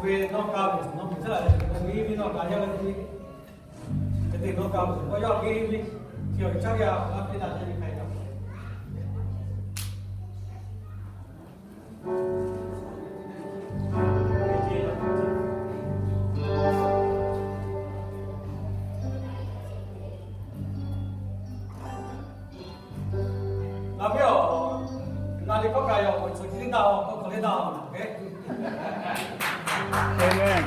Ve nawˇ ka ve nawˬ miˬ htaˇ, nawˬ ve ve nawˇ ka yaˇ ve, hk'e te nawˇ ka ve k'awꞈ yawˇ ve ve, chi awˬ caˇ ve a, a piˇ daꞈ ve hk'a yaˇ. Ngaˬ ve awˬ, ngaˬ ve kawˆ kaꞈ yaꞈ awˬ, chi teˇ daꞈ awˬ, kawˆ hk'aw teˇ daꞈ awˬ, amen.